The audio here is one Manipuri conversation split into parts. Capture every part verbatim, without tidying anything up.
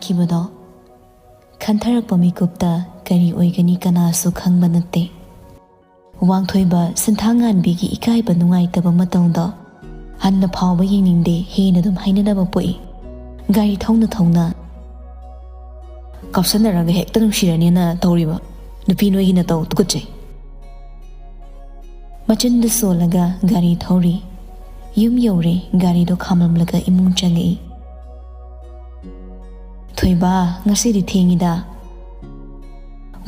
ꯈꯤꯕꯗꯣ ꯈꯟꯊꯔꯛꯄ ꯃꯤꯀꯨꯞꯇ ꯀꯔꯤ ꯑꯣꯏꯒꯅꯤ ꯀꯅꯥꯁꯨ ꯈꯪꯕ ꯅꯠꯇꯦ꯫ ꯋꯥꯡꯊꯣꯏꯕ ꯁꯤꯟꯊꯥ ꯉꯥꯟꯕꯤꯒꯤ ꯏꯀꯥꯏꯕ ꯅꯨꯡꯉꯥꯏꯇꯕ ꯃꯇꯧꯗꯣ ꯍꯟꯅ ꯐꯥꯎꯕ ꯌꯦꯡꯅꯤꯡꯗꯦ, ꯍꯦꯟꯅ ꯑꯗꯨꯝ ꯍꯥꯏꯅꯅꯕ ꯄꯣꯛꯏ꯫ ꯒꯥꯔꯤ ꯊꯧꯅ ꯊꯧꯅ, "ꯀꯥꯎꯁꯟꯅꯔꯒ ꯍꯦꯛꯇ ꯅꯨꯡꯁꯤꯔꯅꯦꯅ ꯇꯧꯔꯤꯕ ꯅꯨꯄꯤ ꯅꯣꯏꯒꯤ ꯅꯇꯧ ꯇꯨꯀꯠꯆꯩ"꯫ ꯃꯆꯤꯟꯗꯨ ꯁꯣꯜꯂꯒ ꯒꯥꯔꯤ ꯊꯧꯔꯤ꯫ ꯌꯨꯝ ꯌꯧꯔꯦ, ꯒꯥꯔꯤꯗꯣ ꯈꯥꯝꯂꯝꯂꯒ ꯏꯃꯨꯡ ꯆꯪꯉꯛꯏ꯫ "ꯊꯣꯏꯕ, ꯉꯁꯤꯗꯤ ꯊꯦꯡꯉꯤꯗ"꯫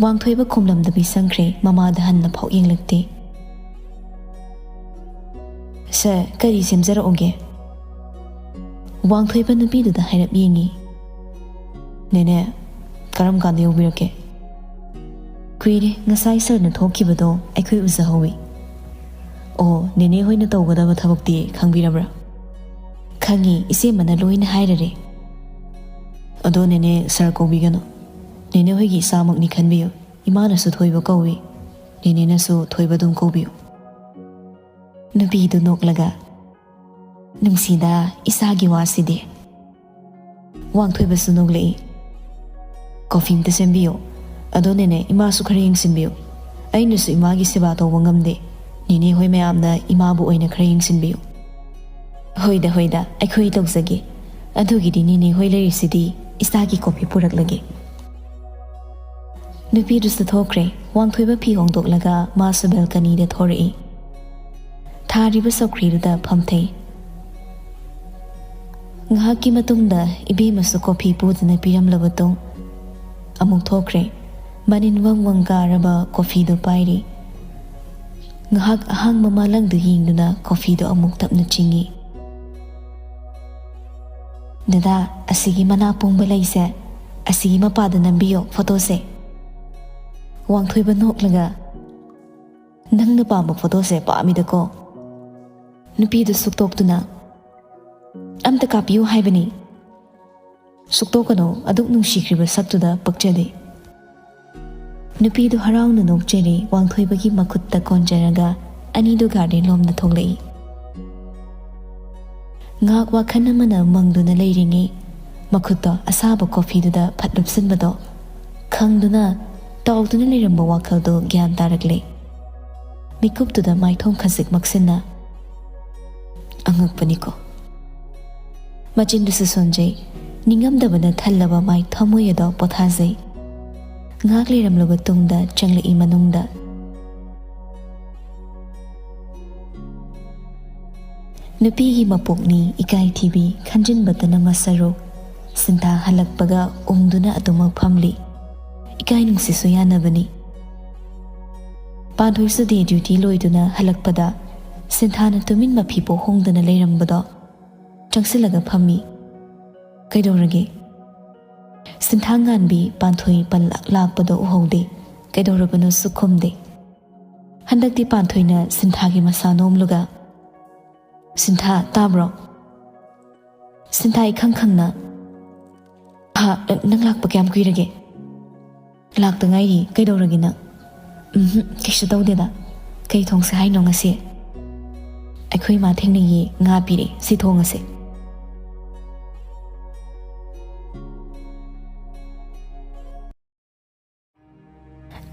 ꯋꯥꯡꯊꯣꯏꯕ ꯈꯨꯝꯂꯝꯗꯕꯤ ꯆꯪꯈ꯭ꯔꯦ, ꯃꯃꯥꯗ ꯍꯟꯅ ꯐꯥꯎ ꯌꯦꯡꯂꯛꯇꯦ꯫ "ꯁꯥꯔ, ꯀꯔꯤ ꯁꯦꯝꯖꯔꯛꯎꯒꯦ?" ꯋꯥꯡꯊꯣꯏꯕ ꯅꯨꯄꯤꯗꯨꯗ ꯍꯥꯏꯔꯞ ꯌꯦꯡꯉꯤ꯫ "ꯅꯦꯅꯦ, ꯀꯔꯝ ꯀꯥꯟꯗ ꯌꯧꯕꯤꯔꯛꯀꯦ?" "ꯀꯨꯏꯔꯦ, ꯉꯁꯥꯏ ꯁꯥꯔꯅ ꯊꯣꯛꯈꯤꯕꯗꯣ ꯑꯩꯈꯣꯏ ꯎꯖꯍꯧꯋꯤ"꯫ "ꯑꯣ, ꯅꯦꯅꯦ ꯍꯣꯏꯅ ꯇꯧꯒꯗꯕ ꯊꯕꯛꯇꯤ ꯈꯪꯕꯤꯔꯕ꯭ꯔꯥ?" "ꯈꯪꯉꯤ, ꯏꯆꯦꯃꯅ ꯂꯣꯏꯅ ꯍꯥꯏꯔꯔꯦ"꯫ "ꯑꯗꯣ ꯅꯦꯅꯦ ꯁꯥꯔ ꯀꯧꯕꯤꯒꯅꯨ, ꯅꯦꯅꯦ ꯍꯣꯏꯒꯤ ꯏꯆꯥꯃꯛꯅꯤ ꯈꯟꯕꯤꯌꯨ꯫ ꯏꯃꯥꯅꯁꯨ ꯊꯣꯏꯕ ꯀꯧꯏ, ꯅꯦꯅꯦꯅꯁꯨ ꯊꯣꯏꯕ ꯑꯗꯨꯝ ꯀꯧꯕꯤꯌꯨ"꯫ ꯅꯨꯄꯤꯗꯨ ꯅꯣꯛꯂꯒ, "ꯅꯨꯡꯁꯤꯗ ꯏꯆꯥꯒꯤ ꯋꯥꯁꯤꯗꯤ"꯫ ꯋꯥꯡꯊꯣꯏꯕꯁꯨ ꯅꯣꯛꯂꯛꯏ꯫ "ꯀꯣꯐꯤ ꯑꯝꯇ ꯁꯦꯝꯕꯤꯌꯨ꯫ ꯑꯗꯣ ꯅꯦꯅꯦ, ꯏꯃꯥꯁꯨ ꯈꯔ ꯌꯦꯡꯁꯤꯟꯕꯤꯌꯨ꯫ ꯑꯩꯅꯁꯨ ꯏꯃꯥꯒꯤ ꯁꯦꯕꯥ ꯇꯧꯕ ꯉꯝꯗꯦ꯫ ꯅꯦꯅꯦ ꯍꯣꯏ ꯃꯌꯥꯝꯅ ꯏꯃꯥꯕꯨ ꯑꯣꯏꯅ ꯈꯔ ꯌꯦꯡꯁꯤꯟꯕꯤꯌꯨ"꯫ "ꯍꯣꯏꯗ, ꯍꯣꯏꯗ, ꯑꯩꯈꯣꯏ ꯇꯧꯖꯒꯦ꯫ ꯑꯗꯨꯒꯤꯗꯤ ꯅꯦꯅꯦ ꯍꯣꯏ ꯂꯩꯔꯤꯁꯤꯗꯤ ꯏꯆꯥꯒꯤ ꯀꯣꯐꯤ ꯄꯨꯔꯛꯂꯒꯦ"꯫ ꯅꯨꯄꯤꯗꯨꯁꯨ ꯊꯣꯛꯈ꯭ꯔꯦ꯫ ꯋꯥꯡꯊꯣꯏꯕ ꯐꯤ ꯍꯣꯡꯗꯣꯛꯂꯒ ꯃꯥꯁꯨ ꯕꯦꯜꯀꯅꯤꯗ ꯊꯣꯔꯛꯏ꯫ ꯊꯥꯔꯤꯕ ꯆꯧꯀ꯭ꯔꯤꯗꯨꯗ ꯐꯝꯊꯩ꯫ ꯉꯥꯏꯍꯥꯛꯀꯤ ꯃꯇꯨꯡꯗ ꯏꯕꯦꯝꯃꯁꯨ ꯀꯣꯐꯤ ꯄꯨꯗꯨꯅ ꯄꯤꯔꯝꯂꯕ ꯇꯨꯡ ꯑꯃꯨꯛ ꯊꯣꯛꯈ꯭ꯔꯦ꯫ ꯃꯅꯤꯟ ꯋꯪ ꯋꯪ ꯀꯥꯔꯕ ꯀꯣꯐꯤꯗꯨ ꯄꯥꯏꯔꯤ꯫ ꯉꯥꯏꯍꯥꯛ ꯑꯍꯥꯡꯕ ꯃꯥꯂꯪꯗꯨ ꯌꯦꯡꯗꯨꯅ ꯀꯣꯐꯤꯗꯨ ꯑꯃꯨꯛ ꯇꯞꯅ ꯆꯤꯡꯏ꯫ "ꯗꯗꯥ, ꯑꯁꯤꯒꯤ ꯃꯅꯥ ꯄꯣꯡꯕ ꯂꯩꯁꯦ, ꯑꯁꯤꯒꯤ ꯃꯄꯥꯗ ꯅꯝꯕꯤꯌꯣ ꯐꯣꯇꯣꯁꯦ"꯫ ꯋꯥꯡꯊꯣꯏꯕ ꯅꯣꯛꯂꯒ, "ꯅꯪꯅ ꯄꯥꯝꯕ ꯐꯣꯇꯣꯁꯦ ꯄꯥꯝꯃꯤꯗꯀꯣ"꯫ ꯅꯨꯄꯤꯗꯨ ꯁꯨꯛꯇꯣꯛꯇꯨꯅ, "ꯑꯝꯇ ꯀꯥꯞꯄꯤꯌꯨ ꯍꯥꯏꯕꯅꯤ"꯫ "ꯁꯨꯛꯇꯣꯛꯀꯅꯨ, ꯑꯗꯨꯛ ꯅꯨꯡꯁꯤꯈ꯭ꯔꯤꯕ ꯁꯛꯇꯨꯗ ꯄꯛꯆꯗꯦ"꯫ ꯅꯨꯄꯤꯗꯨ ꯍꯔꯥꯎꯅ ꯅꯣꯛꯆꯔꯤ, ꯋꯥꯡꯊꯣꯏꯕꯒꯤ ꯃꯈꯨꯠꯇ ꯀꯣꯟꯖꯔꯒ ꯑꯅꯤꯗꯨ ꯒꯥꯔꯗꯦꯟ ꯂꯣꯝꯗ ꯊꯣꯛꯂꯛꯏ꯫ ꯉꯥꯏꯍꯥꯛ ꯋꯥꯈꯜ ꯑꯃꯅ ꯃꯪꯗꯨꯅ ꯂꯩꯔꯤꯉꯩ, ꯃꯈꯨꯠꯇꯣ ꯑꯁꯥꯕ ꯀꯣꯐꯤꯗꯨꯗ ꯐꯠ ꯂꯨꯞꯁꯤꯟꯕꯗꯣ ꯈꯪꯗꯨꯅ ꯇꯥꯎꯗꯨꯅ ꯂꯩꯔꯝꯕ ꯋꯥꯈꯜꯗꯣ ꯒ꯭ꯌꯥꯟ ꯇꯥꯔꯛꯂꯦ꯫ ꯃꯤꯀꯨꯞꯇꯨꯗ ꯃꯥꯏꯊꯣꯡ ꯈꯖꯤꯛ ꯃꯛꯁꯤꯟꯅ ꯑꯉꯛꯄꯅꯤꯀꯣ꯫ ꯃꯆꯤꯟꯗꯨꯁꯨ ꯁꯣꯟꯖꯩ꯫ ꯅꯤꯡꯉꯝꯗꯕꯅ ꯊꯜꯂꯕ ꯃꯥꯏ ꯊꯃꯣꯏ ꯑꯗꯣ ꯄꯣꯊꯥꯖꯩ꯫ ꯉꯥꯏꯍꯥꯛ ꯂꯩꯔꯝꯂꯕ ꯇꯨꯡꯗ ꯆꯪꯂꯛꯏ ꯃꯅꯨꯡꯗ꯫ ꯅꯨꯄꯤꯒꯤ ꯃꯄꯣꯛꯅꯤ ꯏꯀꯥꯏ ꯊꯤꯕꯤ, ꯈꯟꯖꯤꯟꯕꯇꯅ ꯃꯁꯔꯨꯛ꯫ ꯁꯤꯟꯊꯥ ꯍꯜꯂꯛꯄꯒ ꯎꯪꯗꯨꯅ ꯑꯗꯨꯃꯛ ꯐꯝꯂꯤ꯫ ꯏꯀꯥꯏ ꯅꯨꯡꯁꯤꯁꯨ ꯌꯥꯅꯕꯅꯤ꯫ ꯄꯥꯟꯊꯣꯏꯁꯨ ꯗꯦ ꯗ꯭ꯌꯨꯇꯤ ꯂꯣꯏꯗꯨꯅ ꯍꯜꯂꯛꯄꯗ ꯁꯤꯟꯊꯥꯅ ꯇꯨꯃꯤꯟ ꯃꯐꯤ ꯄꯣꯛꯍꯣꯡꯗꯅ ꯂꯩꯔꯝꯕꯗꯣ ꯆꯪꯁꯤꯜꯂꯒ ꯐꯝꯃꯤ꯫ "ꯀꯩꯗꯧꯔꯒꯦ?" ꯁꯤꯟꯊꯥ ꯉꯥꯟꯕꯤ ꯄꯥꯟꯊꯣꯏ ꯄꯜ ꯂꯥꯛꯄꯗꯣ ꯎꯍꯧꯗꯦ꯫ ꯀꯩꯗꯧꯔꯕꯅꯣꯁꯨ ꯈꯨꯝꯗꯦ꯫ ꯍꯟꯗꯛꯇꯤ ꯄꯥꯟꯊꯣꯏꯅ ꯁꯤꯟꯊꯥꯒꯤ ꯃꯁꯥ ꯅꯣꯝꯂꯒ, "ꯁꯤꯟꯊꯥ, ꯇꯥꯕ꯭ꯔꯣ?" ꯁꯤꯟꯊꯥ ꯏꯈꯪ ꯈꯪꯅ, "ꯍꯥ, ꯅꯪ ꯂꯥꯛꯄ ꯀꯌꯥꯝ ꯀꯨꯏꯔꯒꯦ?" "ꯂꯥꯛꯇ ꯉꯥꯏꯔꯤ꯫ ꯀꯩꯗꯧꯔꯒꯦ ꯅꯪ?" "ꯎꯝꯍꯨꯝ, ꯀꯩꯁꯨ ꯇꯧꯗꯦꯗ꯫ ꯀꯩ ꯊꯣꯡꯁꯦ ꯍꯥꯏꯅꯣ ꯉꯁꯤ?" "ꯑꯩꯈꯣꯏ ꯃꯥ ꯊꯦꯡꯅꯩꯌꯦ, ꯉꯥ ꯄꯤꯔꯛꯑꯦ, ꯁꯤ ꯊꯣꯡꯉꯁꯦ꯫"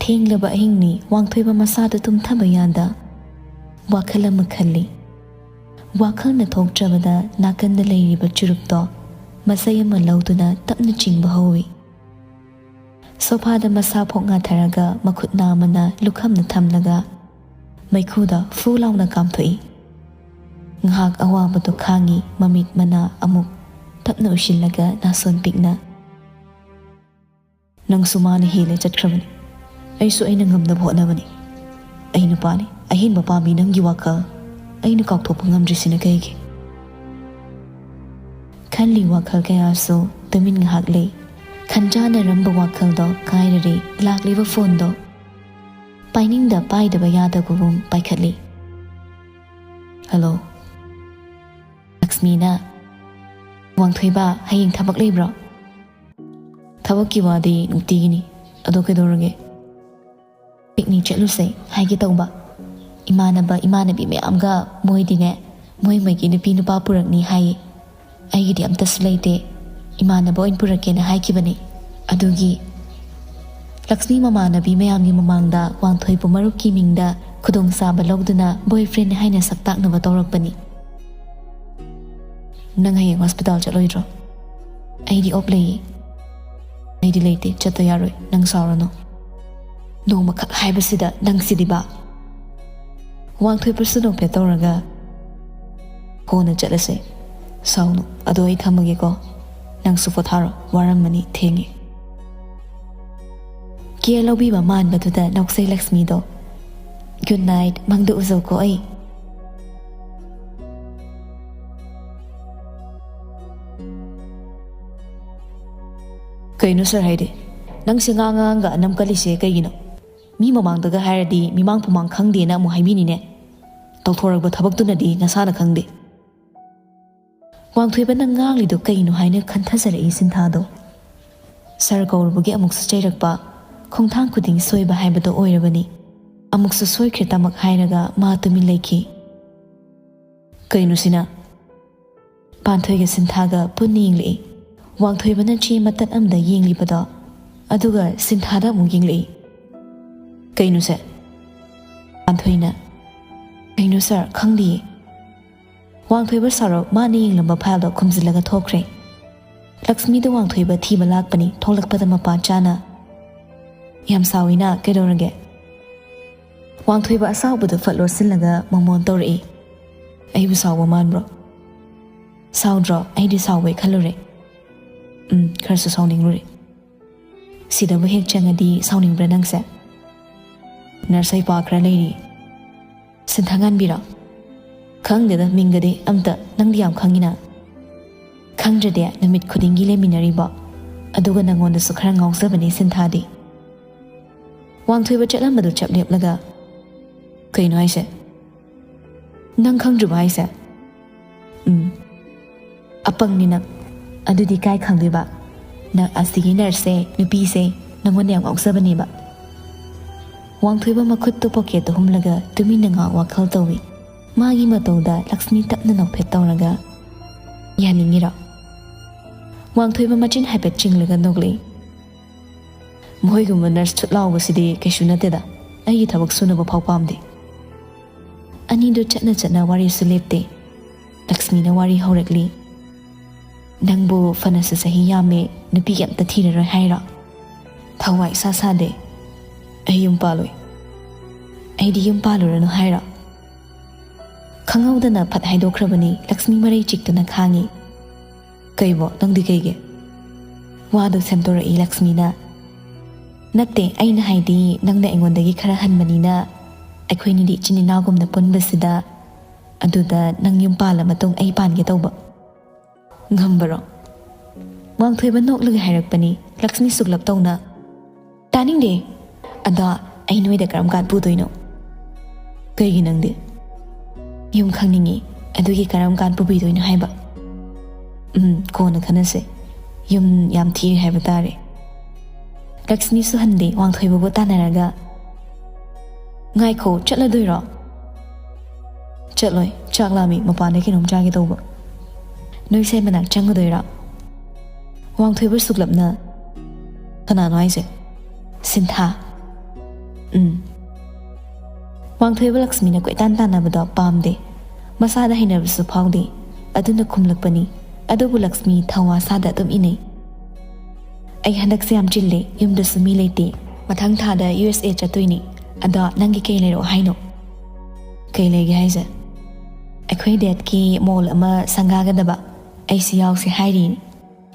ꯊꯦꯡꯂꯕ ꯑꯍꯤꯡꯅꯤ, ꯋꯥꯡꯊꯣꯏꯕ ꯃꯁꯥꯗꯨ ꯇꯨꯝꯊꯕ ꯌꯥꯗ ꯋꯥꯈꯜ ꯑꯃ ꯈꯜꯂꯤ꯫ ꯋꯥꯈꯜꯅ ꯊꯣꯛꯇ꯭ꯔꯕꯗ ꯅꯥꯀꯟꯗ ꯂꯩꯔꯤꯕ ꯆꯨꯔꯨꯞꯇꯣ ꯃꯆꯩ ꯑꯃ ꯂꯧꯗꯨꯅ ꯇꯞꯅ ꯆꯤꯡꯕ ꯍꯧꯏ꯫ ꯁꯣꯐꯥꯗ ꯃꯁꯥ ꯐꯣꯛ ꯉꯥꯊꯔꯒ ꯃꯈꯨꯠ ꯅꯥꯝꯃꯅ ꯂꯨꯈꯝꯗ ꯊꯝꯂꯒ ꯃꯩꯈꯨꯗ ꯐꯨ ꯂꯥꯎꯅ ꯀꯥꯝꯊꯣꯛꯏ꯫ ꯉꯥꯏꯍꯥꯛ ꯑꯋꯥꯕꯗꯣ ꯈꯥꯡꯉꯤ, ꯃꯃꯤꯠ ꯃꯅꯥ ꯑꯃꯨꯛ ꯇꯞꯅ ꯎꯏꯁꯤꯜꯂꯒ ꯅꯥꯁꯣꯟ ꯄꯤꯛꯅ, "ꯅꯪꯁꯨ ꯃꯥꯅ ꯍꯦꯜꯂꯦ ꯆꯠꯈ꯭ꯔꯕꯅꯤ꯫ ꯑꯩꯁꯨ ꯑꯩꯅ ꯉꯝꯅꯕ ꯍꯣꯠꯅꯕꯅꯤ꯫ ꯑꯩ ꯅꯨꯄꯥꯅꯤ, ꯑꯍꯦꯟꯕ ꯄꯥꯝꯃꯤ ꯅꯪꯒꯤ ꯋꯥꯈꯜ꯫ ꯑꯩꯅ ꯀꯥꯎꯊꯣꯛꯄ ꯉꯝꯗ꯭ꯔꯤꯁꯤꯅ ꯀꯩꯒꯤ?" ꯈꯜꯂꯤ ꯋꯥꯈꯜ ꯀꯌꯥꯁꯨ ꯇꯨꯃꯤꯟ ꯉꯥꯏꯍꯥꯛ ꯂꯩ꯫ ꯈꯟꯖꯥꯅꯔꯝꯕ ꯋꯥꯈꯜꯗꯣ ꯀꯥꯏꯔꯔꯦ꯫ ꯂꯥꯛꯂꯤꯕ ꯐꯣꯟꯗꯣ ꯄꯥꯏꯅꯤꯡꯗ ꯄꯥꯏꯗꯕ ꯌꯥꯗꯕꯒꯨꯝ ꯄꯥꯏꯈꯠꯂꯤ꯫ "ꯍꯜꯂꯣ꯫" ꯂꯛꯁꯃꯤꯅ, "ꯋꯥꯡꯊꯣꯏꯕ, ꯍꯌꯦꯡ ꯊꯕꯛ ꯂꯩꯕ꯭ꯔꯣ?" "ꯊꯕꯛꯀꯤ ꯋꯥꯗꯤ ꯅꯨꯡꯇꯤꯒꯤꯅꯤ꯫ ꯑꯗꯣ ꯀꯩꯗꯧꯔꯒꯦ?" "ꯄꯤꯛꯅꯤꯛ ꯆꯠꯂꯨꯁꯦ ꯍꯥꯏꯒꯦ ꯇꯧꯕ꯫ ꯏꯃꯥꯟꯅꯕ ꯏꯃꯥꯟꯅꯕꯤ ꯃꯌꯥꯝꯒ ꯃꯣꯏꯗꯤꯅꯦ, ꯃꯣꯏ ꯃꯣꯏꯒꯤ ꯅꯨꯄꯤ ꯅꯨꯄꯥ ꯄꯨꯔꯛꯅꯤ ꯍꯥꯏꯌꯦ꯫ ꯑꯩꯒꯤꯗꯤ ꯑꯝꯇꯁꯨ ꯂꯩꯇꯦ꯫ ꯏꯃꯥꯟꯅꯕ ꯑꯣꯏꯅ ꯄꯨꯔꯛꯀꯦꯅ ꯍꯥꯏꯈꯤꯕꯅꯤ꯫ ꯑꯗꯨꯒꯤ ꯂꯛꯁꯃꯤ ꯃꯃꯥꯟꯅꯕꯤ ꯃꯌꯥꯝꯒꯤ ꯃꯃꯥꯡꯗ ꯋꯥꯡꯊꯣꯏꯕ ꯃꯔꯨꯞꯀꯤ ꯃꯤꯡꯗ ꯈꯨꯗꯣꯡꯆꯥꯕ ꯂꯧꯗꯨꯅ boyfriend ꯍꯥꯏꯅ ꯁꯛ ꯇꯥꯛꯅꯕ ꯇꯧꯔꯛꯄꯅꯤ꯫ "ꯅꯪ ꯍꯌꯦꯡ hospital ꯆꯠꯂꯣꯏꯗ꯭ꯔꯣ?" "ꯑꯩꯗꯤ off ꯂꯩꯌꯦ꯫" "ꯑꯩꯗꯤ ꯂꯩꯇꯦ, ꯆꯠꯇ ꯌꯥꯔꯣꯏ, ꯅꯪ ꯁꯥꯎꯔꯅꯨ꯫" "ꯅꯣꯡꯃꯈꯛ ꯍꯥꯏꯕꯁꯤꯗ ꯅꯪꯁꯤꯗꯤꯕ꯫" ꯋꯥꯡꯊꯣꯏꯕꯁꯨ ꯅꯣꯛꯐꯦꯠ ꯇꯧꯔꯒ, "ꯀꯣꯟꯅ ꯆꯠꯂꯁꯦ, ꯁꯥꯎꯅꯨ꯫ ꯑꯗꯣ ꯑꯩ ꯊꯝꯃꯒꯦꯀꯣ, ꯅꯪꯁꯨ ꯄꯣꯊꯥꯔꯣ, ꯋꯥꯔꯝꯃꯅꯤ, ꯊꯦꯡꯉꯦ꯫" ꯀꯦꯌꯔ ꯂꯧꯕꯤꯕ ꯃꯥꯟꯕꯗꯨꯗ ꯅꯣꯛꯆꯩ ꯂꯛꯁꯃꯤꯗꯣ꯫ "Good night, ꯃꯪꯗ ꯎꯖꯧꯀꯣ ꯑꯩ꯫" "ꯀꯩꯅꯣ ꯁꯥꯔ ꯍꯥꯏꯗꯤ? ꯅꯪꯁꯦ ꯉꯥꯡ ꯉꯥꯡꯒ ꯑꯅꯝ ꯀꯜꯂꯤꯁꯦ ꯀꯩꯒꯤꯅꯣ? ꯃꯤ ꯃꯃꯥꯡꯗꯒ ꯍꯥꯏꯔꯗꯤ ꯃꯤꯃꯥꯡ ꯄꯨꯃꯥꯡ ꯈꯪꯗꯦꯅ ꯑꯃꯨꯛ ꯍꯥꯏꯕꯤꯅꯤꯅꯦ꯫ ꯇꯧꯊꯣꯔꯛꯄ ꯊꯕꯛꯇꯨꯅꯗꯤ ꯅꯁꯥꯅ ꯈꯪꯗꯦ꯫" ꯋꯥꯡꯊꯣꯏꯕꯅ ꯉꯥꯡꯂꯤꯗꯣ ꯀꯩꯅꯣ ꯍꯥꯏꯅ ꯈꯟꯊꯖꯔꯛꯏ ꯁꯤꯟꯊꯥꯗꯣ꯫ ꯁꯥꯔ ꯀꯧꯔꯨꯕꯒꯤ ꯑꯃꯨꯛꯁꯨ ꯆꯩꯔꯛꯄ, ꯈꯣꯡꯊꯥꯡ ꯈꯨꯗꯤꯡ ꯁꯣꯏꯕ ꯍꯥꯏꯕꯗꯣ ꯑꯣꯏꯔꯕꯅꯤ꯫ ꯑꯃꯨꯛꯁꯨ ꯁꯣꯏꯈ꯭ꯔꯦ ꯇꯃꯛ ꯍꯥꯏꯔꯒ ꯃꯥ ꯇꯨꯃꯤꯟ ꯂꯩꯈꯤ꯫ "ꯀꯩꯅꯣ ꯁꯤꯅ?" ꯄꯥꯟꯊꯣꯏꯒ ꯁꯤꯟꯊꯥꯒ ꯄꯨꯟꯅ ꯌꯦꯡꯂꯛꯏ꯫ ꯋꯥꯡꯊꯣꯏꯕꯅ ꯆꯦ ꯃꯇꯠ ꯑꯃꯗ ꯌꯦꯡꯂꯤꯕꯗꯣ, ꯑꯗꯨꯒ ꯁꯤꯟꯊꯥꯗ ꯑꯃꯨꯛ ꯌꯦꯡꯂꯛꯏ꯫ "ꯀꯩꯅꯣꯁꯦ?" ꯄꯥꯟꯊꯣꯏꯅ, "ꯀꯩꯅꯣ ꯁꯥꯔ, ꯈꯪꯗꯤꯌꯦ꯫" ꯋꯥꯡꯊꯣꯏꯕ ꯁꯥꯎꯔ ꯃꯥꯅ ꯌꯦꯡꯂꯝꯕ fileꯗꯣ ꯈꯨꯝꯖꯤꯜꯂꯒ ꯊꯣꯛꯈ꯭ꯔꯦ꯫ ꯂꯛꯁꯃꯤꯗ ꯋꯥꯡꯊꯣꯏꯕ ꯊꯤꯕ ꯂꯥꯛꯄꯅꯤ, ꯊꯣꯛꯂꯛꯄꯗ ꯃꯄꯥ ꯆꯥꯅ꯫ "ꯌꯥꯝ ꯁꯥꯎꯏꯅ, ꯀꯩꯗꯧꯔꯒꯦ?" ꯋꯥꯡꯊꯣꯏꯕ ꯑꯁꯥꯎꯕꯗꯨ ꯐꯠ ꯂꯣꯠꯁꯤꯜꯂꯒ ꯃꯃꯣꯟ ꯇꯧꯔꯛꯏ꯫ "ꯑꯩꯕꯨ ꯁꯥꯎꯕ ꯃꯥꯟꯕ꯭ꯔꯣ?" "ꯁꯥꯎꯗ꯭ꯔꯣ? ꯑꯩꯗꯤ ꯁꯥꯎꯕꯩ ꯈꯜꯂꯨꯔꯦ꯫" "ꯎꯝ, ꯈꯔꯁꯨ ꯁꯥꯎꯅꯤꯡꯂꯨꯔꯦ꯫" "ꯁꯤꯗꯕꯨ ꯍꯦꯛ ꯆꯪꯉꯗꯤ ꯁꯥꯎꯅꯤꯡꯕ꯭ꯔꯥ ꯅꯪꯁꯦ?" "ꯅꯔꯁ ꯍꯩꯄꯥ ꯈꯔ ꯂꯩꯔꯤ꯫" "ꯁꯤꯟꯊꯥꯉꯥꯟꯕꯤꯔꯣ?" "ꯈꯪꯗꯦꯗ, ꯃꯤꯡꯒꯗꯤ ꯑꯝꯇ, ꯅꯪꯗꯤ ꯌꯥꯝ ꯈꯪꯉꯤꯅ꯫" "ꯈꯪꯗ꯭ꯔꯗꯤ ꯅꯨꯃꯤꯠ ꯈꯨꯗꯤꯡꯒꯤ ꯂꯩꯃꯤꯟꯅꯔꯤꯕꯣ? ꯑꯗꯨꯒ ꯅꯪꯉꯣꯟꯗꯁꯨ ꯈꯔ ꯉꯥꯎꯖꯕꯅꯤ ꯁꯤꯟꯊꯥꯗꯤ꯫" ꯋꯥꯡꯊꯣꯏꯕ ꯆꯠꯂꯝꯕꯗꯨ ꯆꯞ ꯂꯦꯞꯂꯒ, "ꯀꯩꯅꯣ ꯍꯥꯏꯁꯦ? ꯅꯪ ꯈꯪꯗ꯭ꯔꯤꯕꯣ ꯍꯥꯏꯁꯦ?" "ꯎꯝ꯫ ꯑꯄꯪꯅꯤ ꯅꯪ꯫ ꯑꯗꯨꯗꯤ ꯀꯥꯏ ꯈꯪꯗꯣꯏꯕ? ꯅꯪ ꯑꯁꯤꯒꯤ ꯅꯔꯁꯁꯦ, ꯅꯨꯄꯤꯁꯦ, ꯅꯪꯉꯣꯟꯗ ꯌꯥꯝ ꯉꯥꯎꯖꯕꯅꯦꯕ꯫" ꯋꯥꯡꯊꯣꯏꯕ ꯃꯈꯨꯠꯇꯨ ꯄꯣꯀꯦꯠꯇ ꯍꯨꯝꯂꯒ ꯇꯨꯃꯤꯟꯅ ꯉꯥꯏꯍꯥꯛ ꯋꯥꯈꯜ ꯇꯧꯏ꯫ ꯃꯥꯒꯤ ꯃꯇꯧꯗ ꯂꯛꯁꯃꯤ ꯇꯞꯅ ꯅꯣꯛꯐꯦꯠ ꯇꯧꯔꯒ, "ꯌꯥꯅꯤꯡꯉꯤꯔꯣ?" ꯋꯥꯡꯊꯣꯏꯕ ꯃꯆꯤꯟ ꯍꯥꯏꯐꯦꯠ ꯆꯤꯡꯂꯒ ꯅꯣꯛꯂꯛꯏ꯫ "ꯃꯈꯣꯏꯒꯨꯝꯕ ꯅꯔꯁ ꯊꯨꯠ ꯂꯥꯎꯕꯁꯤꯗꯤ ꯀꯩꯁꯨ ꯅꯠꯇꯦꯗ꯫ ꯑꯩꯒꯤ ꯊꯕꯛ ꯁꯨꯅꯕ ꯐꯥꯎ ꯄꯥꯝꯗꯦ꯫" ꯑꯅꯤꯗꯨ ꯆꯠꯅ ꯆꯠꯅ ꯋꯥꯔꯤꯁꯨ ꯂꯦꯞꯇꯦ꯫ ꯂꯛꯁꯃꯤꯅ ꯋꯥꯔꯤ ꯍꯧꯔꯛꯂꯤ꯫ "ꯅꯪꯕꯨ ꯐꯅꯁꯨ ꯆꯍꯤ ꯌꯥꯝꯃꯦ, ꯅꯨꯄꯤꯒ ꯑꯝꯇ ꯊꯤꯔꯔꯣꯏ ꯍꯥꯏꯔꯣ? ꯊꯋꯥꯏ ꯏꯁꯥ ꯁꯥꯗꯦ꯫ ꯑꯩ ꯌꯨꯝ ꯄꯥꯜꯂꯣꯏ꯫" "ꯑꯩꯗꯤ ꯌꯨꯝ ꯄꯥꯜꯂꯨꯔꯅꯨ ꯍꯥꯏꯔꯣ?" ꯈꯪꯍꯧꯗꯅ ꯐꯠ ꯍꯥꯏꯗꯣꯛꯈ꯭ꯔꯕꯅꯤ꯫ ꯂꯛꯁꯃꯤ ꯃꯔꯩ ꯆꯤꯛꯇꯨꯅ ꯈꯥꯡꯉꯤ꯫ "ꯀꯩꯕꯣ, ꯅꯪꯗꯤ ꯀꯩꯒꯤ?" ꯋꯥꯗꯨ ꯁꯦꯝꯗꯣꯔꯛꯏ ꯂꯛꯁꯃꯤꯅ꯫ "ꯅꯠꯇꯦ, ꯑꯩꯅ ꯍꯥꯏꯗꯤ ꯅꯪꯅ ꯑꯩꯉꯣꯟꯗꯒꯤ ꯈꯔ ꯍꯟꯕꯅꯤꯅ ꯑꯩꯈꯣꯏꯅꯤꯗꯤ ꯏꯆꯤꯟ ꯏꯅꯥꯎꯒꯨꯝꯅ ꯄꯨꯟꯕꯁꯤꯗ꯫ ꯑꯗꯨꯗ ꯅꯪ ꯌꯨꯝ ꯄꯥꯜꯂ ꯃꯇꯨꯡ ꯑꯩ ꯄꯥꯟꯒꯦ ꯇꯧꯕ꯫" "ꯉꯝꯕꯔꯣ?" ꯋꯥꯡꯊꯣꯏꯕ ꯅꯣꯛꯂꯒ ꯍꯥꯏꯔꯛꯄꯅꯤ꯫ ꯂꯛꯁꯃꯤ ꯁꯨꯛꯂꯞ ꯇꯧꯅ, "ꯇꯥꯅꯤꯡꯗꯦ꯫ ꯑꯗꯣ ꯑꯩ ꯅꯣꯏꯗ ꯀꯔꯝ ꯀꯥꯟ ꯄꯨꯗꯣꯏꯅꯣ?" "ꯀꯩꯒꯤ ꯅꯪꯗꯤ?" "ꯌꯨꯝ ꯈꯪꯅꯤꯡꯉꯤ꯫ ꯑꯗꯨꯒꯤ ꯀꯔꯝ ꯀꯥꯟ ꯄꯨꯕꯤꯗꯣꯏꯅꯣ ꯍꯥꯏꯕ?" "ꯎꯝ, ꯀꯣꯟꯅ ꯈꯟꯅꯁꯦ꯫ ꯌꯨꯝ ꯌꯥꯝ ꯊꯤꯔꯦ ꯍꯥꯏꯕ ꯇꯥꯔꯦ꯫" ꯂꯛꯁꯃꯤꯁꯨ ꯍꯟꯗꯦ, ꯋꯥꯡꯊꯣꯏꯕꯒ ꯇꯥꯟꯅꯔꯒ, "ꯉꯥꯏꯈꯣ, ꯆꯠꯂꯗꯣꯏꯔꯣ?" "ꯆꯠꯂꯣꯏ, ꯆꯥꯛ ꯂꯥꯝꯃꯤ, ꯃꯄꯥꯟꯗ ꯀꯩꯅꯣꯝ ꯆꯥꯒꯦ ꯇꯧꯕ꯫" "ꯅꯣꯏ ꯁꯥꯏ ꯃꯅꯥꯛ ꯆꯪꯉꯨꯗꯣꯏꯔꯣ?" ꯋꯥꯡꯊꯣꯏꯕ ꯁꯨꯛꯂꯞꯅ, "ꯀꯅꯥꯅꯣ ꯍꯥꯏꯁꯦ?" "ꯁꯤꯟꯊꯥ꯫" "ꯎꯝ꯫" ꯋꯥꯡꯊꯣꯏꯕ ꯂꯛꯁꯃꯤꯅ ꯀꯣꯏꯇꯥꯟ ꯇꯥꯟꯅꯕꯗꯣ ꯄꯥꯝꯗꯦ꯫ ꯃꯁꯥꯗ ꯍꯩꯅꯕꯁꯨ ꯐꯥꯎꯗꯦ꯫ ꯑꯗꯨꯅ ꯈꯨꯝꯂꯛꯄꯅꯤ꯫ ꯑꯗꯨꯕꯨ ꯂꯛꯁꯃꯤ ꯊꯧꯋꯥ ꯁꯥꯗ ꯑꯗꯨꯝ ꯏꯟꯅꯩ꯫ "ꯑꯩ ꯍꯟꯗꯛꯁꯦ ꯌꯥꯝ ꯆꯤꯜꯂꯦ, ꯌꯨꯝꯗꯁꯨ ꯃꯤ ꯂꯩꯇꯦ꯫ ꯃꯊꯪ ꯊꯥꯗ ꯌꯨ ꯑꯦꯁ ꯑꯦ ꯆꯠꯇꯣꯏꯅꯤ꯫ ꯑꯗꯣ ꯅꯪꯒꯤ ꯀꯩ ꯂꯩꯔꯛꯑꯣ ꯍꯥꯏꯅꯣ?" "ꯀꯩ ꯂꯩꯒꯦ ꯍꯥꯏꯁꯦ?" "ꯑꯩꯈꯣꯏ ꯗꯦꯠꯀꯤ ꯃꯣꯜ ꯑꯃ ꯁꯪꯒꯥꯒꯗꯕ, ꯑꯩꯁꯨ ꯌꯥꯎꯁꯦ ꯍꯥꯏꯔꯤꯅꯤ꯫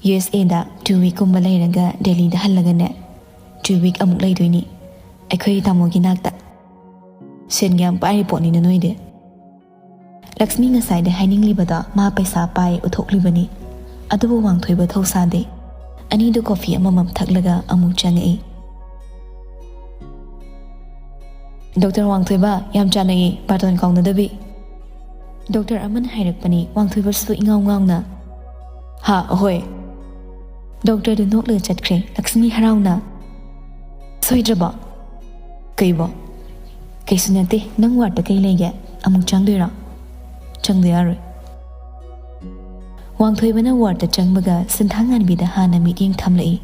ꯌꯨ ꯑꯦꯁ ꯑꯦꯗ ꯇꯨ ꯋꯤꯛꯀꯨꯝꯕ ꯂꯩꯔꯒ ꯗꯦꯜꯂꯤꯗ ꯍꯜꯂꯒꯅꯦ, ꯇꯨ ꯋꯤꯛ ꯑꯃꯨꯛ ꯂꯩꯗꯣꯏꯅꯤ꯫ ꯑꯩꯈꯣꯏ ꯇꯥꯃꯣꯒꯤ ꯅꯥꯛꯇ꯫" "ꯁꯦꯟꯒ ꯌꯥꯝ ꯄꯥꯏꯔꯤ ꯄꯣꯠꯅꯤꯅ ꯅꯣꯏꯗꯤ꯫" ꯂꯛꯁꯃꯤ ꯉꯁꯥꯏꯗ ꯍꯥꯏꯅꯤꯡꯂꯤꯕꯗꯣ ꯃꯥ ꯄꯩꯁꯥ ꯄꯥꯏ ꯎꯠꯊꯣꯛꯂꯤꯕꯅꯤ꯫ ꯑꯗꯨꯕꯨ ꯋꯥꯡꯊꯣꯏꯕ ꯊꯧꯁꯥꯗꯦ꯫ ꯑꯅꯤꯗꯨ ꯀꯣꯐꯤ ꯑꯃꯃꯝ ꯊꯛꯂꯒ ꯑꯃꯨꯛ ꯆꯪꯉꯛꯏ꯫ "ꯗꯣꯛꯇꯔ ꯋꯥꯡꯊꯣꯏꯕ, ꯌꯥꯝ ꯆꯥꯟꯅꯩꯌꯦ, ꯕꯥꯇꯣꯟ ꯀꯥꯎꯅꯗꯕꯤ꯫" ꯗꯣꯛꯇꯔ ꯑꯃꯅ ꯍꯥꯏꯔꯛꯄꯅꯤ꯫ ꯋꯥꯡꯊꯣꯏꯕꯁꯨ ꯏꯉꯥꯎ ꯉꯥꯎꯅ, "ꯍꯥ, ꯑꯍꯣꯏ꯫" ꯗꯣꯛꯇꯔꯗꯨ ꯅꯣꯛꯂꯒ ꯆꯠꯈ꯭ꯔꯦ꯫ ꯂꯛꯁꯃꯤ ꯍꯔꯥꯎꯅ, "ꯁꯣꯏꯗ꯭ꯔꯕꯣ?" "ꯀꯩꯕꯣ?" "ꯀꯩꯁꯨ ꯅꯠꯇꯦ, ꯅꯪ ꯋꯥꯔꯗꯇ ꯀꯩ ꯂꯩꯒꯦ? ꯑꯃꯨꯛ ꯆꯪꯗꯣꯏꯔꯣ?" "ꯆꯪꯗ ꯌꯥꯔꯣꯏ꯫" ꯋꯥꯡꯊꯣꯏꯕꯅ ꯋꯥꯔꯗꯇ ꯆꯪꯕꯒ ꯁꯤꯟꯊꯥ ꯉꯥꯟꯕꯤꯗ ꯍꯥꯟꯅ ꯃꯤꯠꯌꯦꯡ ꯊꯝꯂꯛꯏ꯫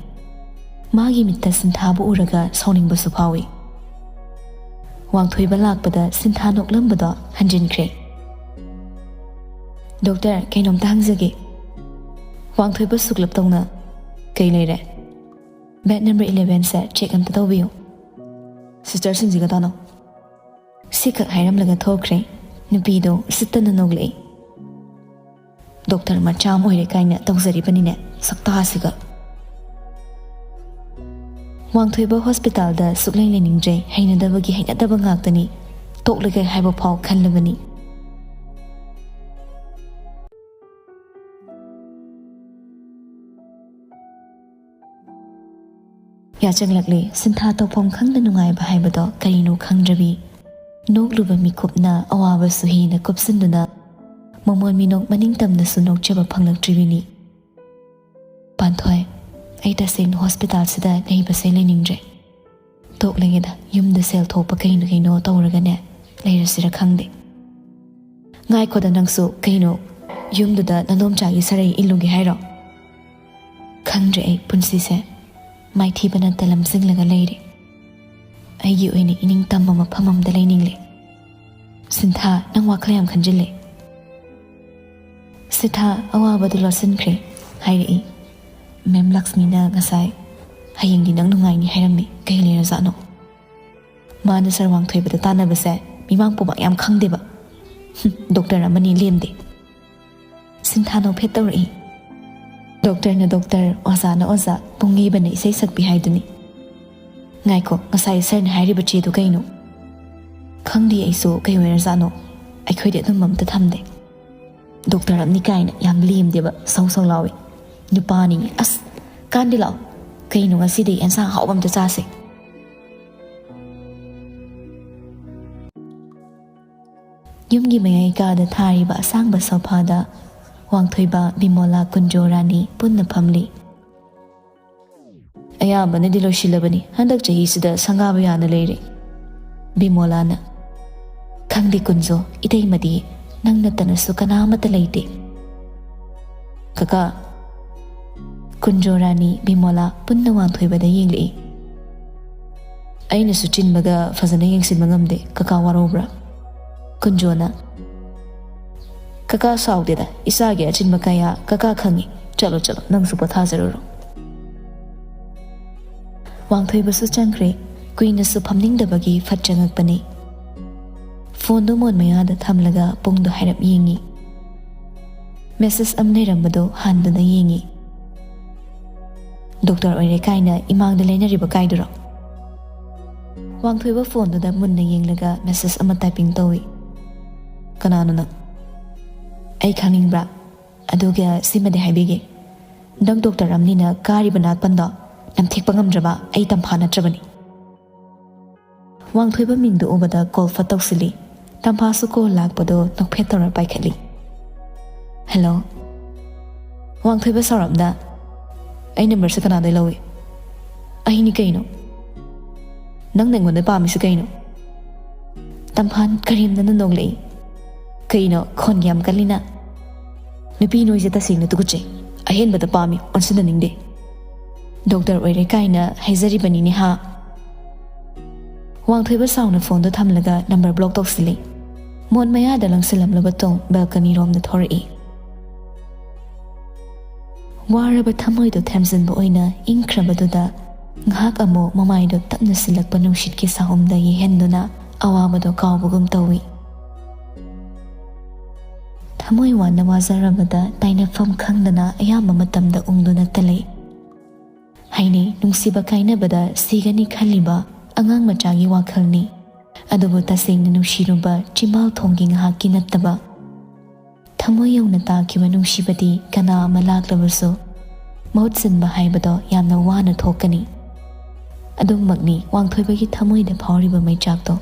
ꯃꯥꯒꯤ ꯃꯤꯠꯇ ꯁꯤꯟꯊꯥꯕꯨ ꯎꯔꯒ ꯁꯥꯎꯅꯤꯡꯕꯁꯨ ꯐꯥꯎꯏ꯫ ꯋꯥꯡꯊꯣꯏꯕ ꯂꯥꯛꯄꯗ ꯁꯤꯟꯊꯥ ꯅꯣꯛꯂꯝꯕꯗꯣ ꯍꯟꯖꯤꯟꯈ꯭ꯔꯦ꯫ "ꯗꯣꯛꯇꯔ, ꯀꯩꯅꯣꯝꯇ ꯍꯪꯖꯒꯦ꯫" ꯋꯥꯡꯊꯣꯏꯕ ꯁꯨꯛꯂꯞ ꯇꯧꯅ, "ꯀꯩ ꯂꯩꯔꯦ?" "ꯕꯦꯗ ꯅꯝꯕꯔ ꯏꯂꯦꯚꯦꯟꯁꯦ ꯆꯦꯛ ꯑꯝꯇ ꯇꯧꯕꯤꯌꯨ꯫" "ꯁꯤꯁꯇꯔꯁꯤꯡꯁꯤꯒ ꯇꯥꯅꯧ꯫" ꯁꯤꯈꯛ ꯍꯥꯏꯔꯝꯂꯒ ꯊꯣꯛꯈ꯭ꯔꯦ꯫ ꯅꯨꯄꯤꯗꯣ ꯎꯁꯤꯠꯇꯅ ꯅꯣꯛꯂꯛꯏ꯫ "ꯗꯣꯛꯇꯔ ꯃꯆꯥ ꯑꯃ ꯑꯣꯏꯔꯦ ꯀꯥꯏꯅ ꯇꯧꯖꯔꯤꯕꯅꯤꯅꯦ, ꯁꯛꯇꯥꯁꯤꯒ꯫" ꯋꯥꯡꯊꯣꯏꯕ ꯍꯣꯁꯄꯤꯇꯥꯜꯗ ꯁꯨꯛꯂꯩ ꯂꯩꯅꯤꯡꯗ꯭ꯔꯦ꯫ ꯍꯩꯅꯗꯕꯒꯤ ꯍꯩꯅꯗꯕ ꯉꯥꯛꯇꯅꯤ꯫ ꯇꯣꯛꯂꯒꯦ ꯍꯥꯏꯕ ꯐꯥꯎ ꯈꯜꯂꯕꯅꯤ꯫ ꯌꯥꯆꯪꯂꯛꯂꯦ꯫ ꯁꯤꯟꯊꯥ ꯇꯧꯐꯝ ꯈꯪꯗ ꯅꯨꯡꯉꯥꯏꯕ ꯍꯥꯏꯕꯗꯣ ꯀꯔꯤꯅꯣ ꯈꯪꯗ꯭ꯔꯕꯤ꯫ ꯅꯣꯛꯂꯨꯕ ꯃꯤꯀꯨꯞꯅ ꯑꯋꯥꯕꯁꯨ ꯍꯦꯟꯅ ꯀꯨꯞꯁꯤꯟꯗꯨꯅ ꯃꯃꯣꯟ ꯃꯤꯅꯣꯛ ꯃꯅꯤꯡꯇꯝꯅꯁꯨ ꯅꯣꯛꯆꯕ ꯐꯪꯂꯛꯇ꯭ꯔꯤꯕꯤꯅꯤ꯫ "ꯄꯥꯟꯊꯣꯏ, ꯑꯩ ꯇꯁꯦꯡꯅ ꯍꯣꯁꯄꯤꯇꯥꯜꯁꯤꯗ ꯂꯩꯕꯁꯦ ꯂꯩꯅꯤꯡꯗ꯭ꯔꯦ꯫ ꯇꯣꯛꯂꯒꯦꯗ, ꯌꯨꯝꯗ ꯁꯦꯜ ꯊꯣꯛꯄ ꯀꯩꯅꯣ ꯀꯩꯅꯣ ꯇꯧꯔꯒꯅꯦ, ꯂꯩꯔꯁꯤꯔ ꯈꯪꯗꯦ꯫" "ꯉꯥꯏꯈꯣꯗ ꯅꯪꯁꯨ, ꯀꯩꯅꯣ, ꯌꯨꯝꯗꯨꯗ ꯅꯅꯣꯝꯆꯥꯒꯤ ꯁꯔꯩ ꯏꯜꯂꯨꯒꯦ ꯍꯥꯏꯔꯣ?" "ꯈꯪꯗ꯭ꯔꯦ ꯑꯩ ꯄꯨꯟꯁꯤꯁꯦ, ꯃꯥꯏꯊꯤꯕꯅ ꯇ ꯂꯝꯖꯤꯡꯂꯒ ꯂꯩꯔꯦ꯫ ꯑꯩꯒꯤ ꯑꯣꯏꯅ ꯏꯅꯤꯡ ꯇꯝꯕ ꯃꯐꯝ ꯑꯃꯗ ꯂꯩꯅꯤꯡꯂꯦ꯫" "ꯁꯤꯟꯊꯥ, ꯅꯪ ꯋꯥꯈꯜ ꯌꯥꯝ ꯈꯟꯖꯤꯜꯂꯦ꯫" ꯁꯤꯟꯊꯥ ꯑꯋꯥꯕꯗꯨ ꯂꯣꯠꯁꯤꯟꯈ꯭ꯔꯦ꯫ ꯍꯥꯏꯔꯛꯏ, "ꯃꯦꯝ ꯂꯛꯁꯃꯤꯅ ꯉꯁꯥꯏ ꯍꯌꯦꯡꯗꯤ ꯅꯪ ꯅꯨꯡꯉꯥꯏꯅꯤ ꯍꯥꯏꯔꯝꯃꯤ, ꯀꯩ ꯂꯩꯔꯖꯥꯠꯅꯣ?" "ꯃꯥꯅ ꯁꯥꯔ ꯋꯥꯡꯊꯣꯏꯕꯗ ꯇꯥꯟꯅꯕꯁꯦ ꯃꯤꯃꯥꯡ ꯄꯨꯃꯥꯡ ꯌꯥꯝ ꯈꯪꯗꯦꯕ꯫ ꯍꯨꯝ, ꯗꯣꯛꯇꯔ ꯑꯃꯅꯤ ꯂꯦꯝꯗꯦ꯫" ꯁꯤꯟꯊꯥ ꯅꯣꯛꯐꯦꯠ ꯇꯧꯔꯛꯏ꯫ "ꯗꯣꯛꯇꯔꯅ ꯗꯣꯛꯇꯔ, ꯑꯣꯖꯥꯅ ꯑꯣꯖꯥ, ꯄꯨꯡꯉꯤꯕꯅ ꯏꯁꯩ ꯁꯛꯄꯤ ꯍꯥꯏꯗꯨꯅꯤ꯫ ꯉꯥꯏꯈꯣ, ꯉꯁꯥꯏ ꯁꯥꯔꯅ ꯍꯥꯏꯔꯤꯕ ꯆꯦꯗꯨ ꯀꯩꯅꯣ?" "ꯈꯪꯗꯦ ꯑꯩꯁꯨ, ꯀꯩ ꯑꯣꯏꯔꯖꯥꯠꯅꯣ? ꯑꯩꯈꯣꯏꯗꯤ ꯑꯗꯨꯝꯕ ꯑꯝꯇ ꯊꯝꯗꯦ꯫" "ꯗꯣꯛꯇꯔ ꯑꯃꯅꯤ ꯀꯥꯏꯅ ꯌꯥꯝ ꯂꯦꯝꯗꯦꯕ, ꯁꯧ ꯁꯧ ꯂꯥꯎꯏ꯫ ꯅꯨꯄꯥꯅꯤ꯫ ꯑꯁ, ꯀꯥꯟꯗꯤ ꯂꯥꯛꯑꯣ, ꯀꯩꯅꯣ ꯉꯁꯤꯗꯤ ꯑꯦꯟꯁꯥꯡ ꯑꯍꯥꯎꯕ ꯑꯝꯇ ꯆꯥꯁꯦ꯫" ꯌꯨꯝꯒꯤ ꯃꯌꯥꯏ ꯀꯥꯗ ꯊꯥꯔꯤꯕ ꯑꯁꯥꯡꯕ ꯁꯣꯐꯥꯗ ꯋꯥꯡꯊꯣꯏꯕ, ꯕꯤꯃꯣꯂꯥ, ꯀꯨꯟꯖꯣ, ꯔꯥꯅꯤ ꯄꯨꯟꯅ ꯐꯝꯂꯤ꯫ "ꯑꯌꯥꯝꯕꯅꯗꯤ ꯂꯣꯏꯁꯤꯜꯂꯕꯅꯤ, ꯍꯟꯗꯛ ꯆꯍꯤꯁꯤꯗ ꯁꯪꯒꯥꯕ ꯌꯥꯅ ꯂꯩꯔꯦ꯫" ꯕꯤꯃꯣꯂꯥꯅ, "ꯈꯪꯗꯦ ꯀꯨꯟꯖꯣ, ꯏꯇꯩꯃꯗꯤ ꯅꯪ ꯅꯠꯇꯅꯁꯨ ꯀꯅꯥ ꯑꯃꯠꯇ ꯂꯩꯇꯦ꯫" "ꯀꯀꯥ!" ꯀꯨꯟꯖꯣ ꯔꯥꯅꯤ, ꯕꯤꯃꯣꯂꯥ ꯄꯨꯟꯅ ꯋꯥꯡꯊꯣꯏꯕꯗ ꯌꯦꯡꯂꯛꯏ꯫ "ꯑꯩꯅꯁꯨ ꯆꯤꯟꯕꯒ ꯐꯖꯅ ꯌꯦꯡꯁꯤꯟꯕ ꯉꯝꯗꯦ꯫ ꯀꯀꯥ ꯋꯥꯔꯧꯕ꯭ꯔꯥ?" ꯀꯨꯟꯖꯣꯅ, "ꯀꯀꯥ ꯁꯥꯎꯗꯦꯗ, ꯏꯆꯥꯒꯤ ꯑꯆꯤꯟꯕ ꯀꯌꯥ ꯀꯀꯥ ꯈꯪꯉꯤ꯫ ꯆꯠꯂꯣ, ꯆꯠꯂꯣ, ꯅꯪꯁꯨ ꯄꯣꯊꯥꯖꯔꯨꯔꯣ꯫" ꯋꯥꯡꯊꯣꯏꯕꯁꯨ ꯆꯪꯈ꯭ꯔꯦ꯫ ꯀꯨꯏꯅꯁꯨ ꯐꯝꯅꯤꯡꯗꯕꯒꯤ ꯐꯠ ꯆꯪꯉꯛꯄꯅꯤ꯫ ꯐꯣꯟꯗꯨ ꯃꯣꯟ ꯃꯌꯥꯗ ꯊꯝꯂꯒ ꯄꯨꯡꯗꯨ ꯍꯥꯏꯔꯞ ꯌꯦꯡꯉꯤ꯫ ꯃꯦꯁꯦꯖ ꯑꯃ ꯂꯩꯔꯝꯕꯗꯨ ꯍꯥꯟꯗꯨꯅ ꯌꯦꯡꯉꯤ꯫ "ꯗꯣꯛꯇꯔ ꯑꯣꯏꯔꯦ ꯀꯥꯏꯅ ꯏꯃꯥꯡꯗ ꯂꯩꯅꯔꯤꯕ ꯀꯥꯏꯗꯨꯔꯣ?" ꯋꯥꯡꯊꯣꯏꯕ ꯐꯣꯟꯗꯨꯗ ꯃꯨꯟꯅ ꯌꯦꯡꯂꯒ ꯃꯦꯁꯦꯖ ꯑꯃ ꯇꯥꯏꯄꯤꯡ ꯇꯧꯏ꯫ "ꯀꯅꯥꯅꯣ ꯅꯪ?" "ꯑꯩ ꯈꯪꯅꯤꯡꯕ꯭ꯔꯥ? ꯑꯗꯨꯒ ꯁꯤꯃꯗꯤ ꯍꯥꯏꯕꯤꯒꯦ, ꯅꯪ ꯗꯣꯛꯇꯔ ꯑꯃꯅꯤꯅ ꯀꯥꯔꯤꯕ ꯅꯥꯠꯄꯟꯗꯣ ꯅꯝꯊꯦꯛꯄ ꯉꯝꯗ꯭ꯔꯕ ꯑꯩ ꯇꯝꯐꯥ ꯅꯠꯇ꯭ꯔꯕꯅꯤ꯫" ꯋꯥꯡꯊꯣꯏꯕ ꯃꯤꯡꯗꯨ ꯎꯕꯗ ꯀꯣꯜ ꯐꯠ ꯇꯧꯁꯤꯜꯂꯤ꯫ ꯇꯝꯐꯥꯁꯨ ꯀꯣꯜ ꯂꯥꯛꯄꯗꯣ ꯅꯣꯛꯐꯦꯠ ꯇꯧꯔ ꯄꯥꯏꯈꯠꯂꯤ꯫ "ꯍꯜꯂꯣ꯫" ꯋꯥꯡꯊꯣꯏꯕ ꯁꯥꯎꯔꯞꯅ, "ꯑꯩ ꯅꯝꯕꯔꯁꯦ ꯀꯅꯥꯗꯩ ꯂꯧꯏ?" "ꯑꯩꯅꯤ ꯀꯩꯅꯣ꯫ ꯅꯪꯅ ꯑꯩꯉꯣꯟꯗ ꯄꯥꯝꯃꯤꯁꯦ ꯀꯩꯅꯣ?" ꯇꯝꯐꯥꯟ ꯀꯔꯦꯝꯅꯅ ꯅꯣꯛꯂꯛꯏ꯫ "ꯀꯩꯅꯣ ꯈꯣꯟꯒ ꯌꯥꯝ ꯀꯜꯂꯤꯅ?" "ꯅꯨꯄꯤ ꯅꯣꯏꯁꯦ ꯇꯁꯦꯡꯅ ꯇꯨꯀꯠꯆꯩ꯫ ꯑꯍꯦꯟꯕꯗ ꯄꯥꯝꯃꯤ, ꯑꯣꯟꯁꯤꯟꯅꯅꯤꯡꯗꯦ꯫ ꯗꯣꯛꯇꯔ ꯑꯣꯏꯔꯦ ꯀꯥꯏꯅ ꯍꯥꯏꯖꯔꯤꯕꯅꯤꯅꯦ ꯍꯥ?" ꯋꯥꯡꯊꯣꯏꯕ ꯁꯥꯎꯅ ꯐꯣꯟꯗꯣ ꯊꯝꯂꯒ ꯅꯝꯕꯔ ꯕ꯭ꯂꯣꯛ ꯇꯧꯁꯤꯜꯂꯤ꯫ ꯃꯣꯟ ꯃꯌꯥꯗ ꯂꯪꯁꯤꯜꯂꯝꯂꯕ ꯇꯣꯡ ꯕꯦꯜꯀꯅꯤ ꯔꯣꯝꯗ ꯊꯣꯔꯛꯏ꯫ ꯋꯥꯔꯕ ꯊꯃꯣꯏꯗꯣ ꯊꯦꯝꯖꯤꯟꯕ ꯑꯣꯏꯅ ꯏꯪꯈ꯭ꯔꯕꯗꯨꯗ ꯉꯥꯏꯍꯥꯛ ꯑꯃꯨꯛ ꯃꯃꯥꯏꯗꯣ ꯇꯞꯅ ꯁꯤꯜꯂꯛꯄ ꯅꯨꯡꯁꯤꯠꯀꯤ ꯁꯥꯍꯨꯝꯗ ꯌꯩꯍꯟꯗꯨꯅ ꯑꯋꯥꯕꯗꯣ ꯀꯥꯎꯕꯒꯨꯝ ꯇꯧꯏ꯫ ꯊꯃꯣꯏ ꯋꯥꯅ ꯋꯥꯖꯔꯕꯗ ꯇꯥꯏꯅꯐꯝ ꯈꯪꯗꯅ ꯑꯌꯥꯝꯕ ꯃꯇꯝꯗ ꯎꯪꯗꯨꯅꯇ ꯂꯩ꯫ ꯍꯥꯏꯅꯩ, ꯅꯨꯡꯁꯤꯕ ꯀꯥꯏꯅꯕꯗ ꯁꯤꯒꯅꯤ ꯈꯜꯂꯤꯕ ꯑꯉꯥꯡ ꯃꯆꯥꯒꯤ ꯋꯥꯈꯜꯅꯤ꯫ ꯑꯗꯨꯕꯨ ꯇꯁꯦꯡꯅ ꯅꯨꯡꯁꯤꯔꯨꯕ ꯆꯤꯝꯕꯥꯜ ꯊꯣꯡꯒꯤ ꯉꯥꯏꯍꯥꯛꯀꯤ ꯅꯠꯇꯕ, ꯊꯃꯣꯏ ꯌꯧꯅ ꯇꯥꯈꯤꯕ ꯅꯨꯡꯁꯤꯕꯗꯤ ꯀꯅꯥ ꯑꯃ ꯂꯥꯛꯂꯕꯁꯨ ꯃꯍꯨꯠ ꯁꯤꯟꯕ ꯍꯥꯏꯕꯗꯣ ꯌꯥꯝꯅ ꯋꯥꯅ ꯊꯣꯛꯀꯅꯤ꯫ ꯑꯗꯨꯃꯛꯅꯤ ꯋꯥꯡꯊꯣꯏꯕꯒꯤ ꯊꯃꯣꯏꯗ ꯐꯥꯎꯔꯤꯕ ꯃꯩꯆꯥꯛꯇꯣ꯫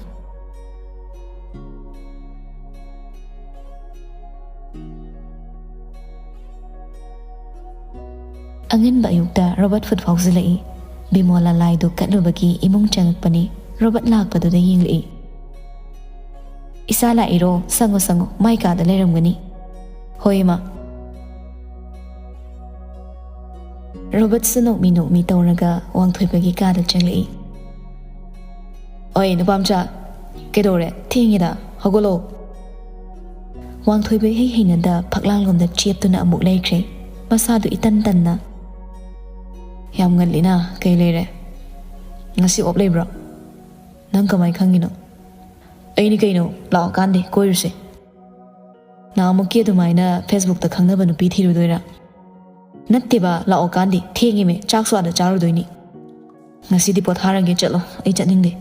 ꯑꯉꯟꯕ ꯑꯌꯨꯛꯇ ꯔꯣꯕꯣꯠ ꯐꯨꯠ ꯐꯥꯎꯖꯤꯜꯂꯛꯏ꯫ ꯕꯤꯃꯣꯂꯥ ꯂꯥꯏꯗꯨ ꯀꯠꯂꯨꯕꯒꯤ ꯏꯃꯨꯡ ꯆꯪꯉꯛꯄꯅꯤ꯫ ꯔꯣꯕꯣꯠ ꯂꯥꯛꯄꯗꯨꯗ ꯌꯦꯡꯂꯛꯏ꯫ "ꯏꯆꯥ ꯂꯥꯛꯏꯔꯣ? ꯁꯪꯉꯣ, ꯁꯪꯉꯣ, ꯃꯥꯏ ꯀꯥꯗ ꯂꯩꯔꯝꯒꯅꯤ꯫" "ꯍꯣꯏ, ꯏꯃꯥ꯫" ꯔꯣꯕꯔꯠꯁꯨ ꯅꯣꯛꯃꯤ ꯅꯣꯛꯃꯤ ꯇꯧꯔꯒ ꯋꯥꯡꯊꯣꯏꯕꯒꯤ ꯀꯥꯗ ꯆꯪꯂꯛꯏ꯫ "ꯑꯣꯏ, ꯅꯨꯄꯥꯃꯆꯥ, ꯀꯩꯗꯧꯔꯦ? ꯊꯦꯡꯉꯦꯗ, ꯍꯧꯒꯠꯂꯣ꯫" ꯋꯥꯡꯊꯣꯏꯕ ꯏꯍꯩ ꯍꯩꯅꯗ ꯐꯛꯂꯥꯡꯂꯣꯝꯗ ꯆꯦꯞꯇꯨꯅ ꯑꯃꯨꯛ ꯂꯩꯈ꯭ꯔꯦ, ꯃꯁꯥꯗꯨ ꯏꯇꯟ ꯇꯟꯅ꯫ "ꯌꯥꯝ ꯉꯜꯂꯤꯅ, ꯀꯩ ꯂꯩꯔꯦ? ꯉꯁꯤ ꯑꯣꯞ ꯂꯩꯕ꯭ꯔꯣ? ꯅꯪ ꯀꯃꯥꯏ ꯈꯪꯉꯤꯅꯣ?" "ꯑꯩꯅꯤ ꯀꯩꯅꯣ, ꯂꯥꯛꯑꯣ ꯀꯥꯟꯗꯦ, ꯀꯣꯏꯔꯨꯁꯦ꯫" "ꯅꯍꯥꯟꯃꯨꯛꯀꯤ ꯑꯗꯨꯃꯥꯏꯅ ꯐꯦꯁꯕꯨꯛꯇ ꯈꯪꯅꯕ ꯅꯨꯄꯤ ꯊꯤꯔꯨꯗꯣꯏꯔꯥ?" "ꯅꯠꯇꯦꯕ, ꯂꯥꯛꯑꯣ ꯀꯥꯟꯗꯦ, ꯊꯦꯡꯉꯤꯃꯦ, ꯆꯥꯛꯁꯨ ꯑꯥꯗ ꯆꯥꯔꯨꯗꯣꯏꯅꯤ꯫" "ꯉꯁꯤꯗꯤ ꯄꯣꯊꯥꯔꯒꯦ, ꯆꯠꯂꯣ, ꯑꯩ ꯆꯠꯅꯤꯡꯗꯦ꯫"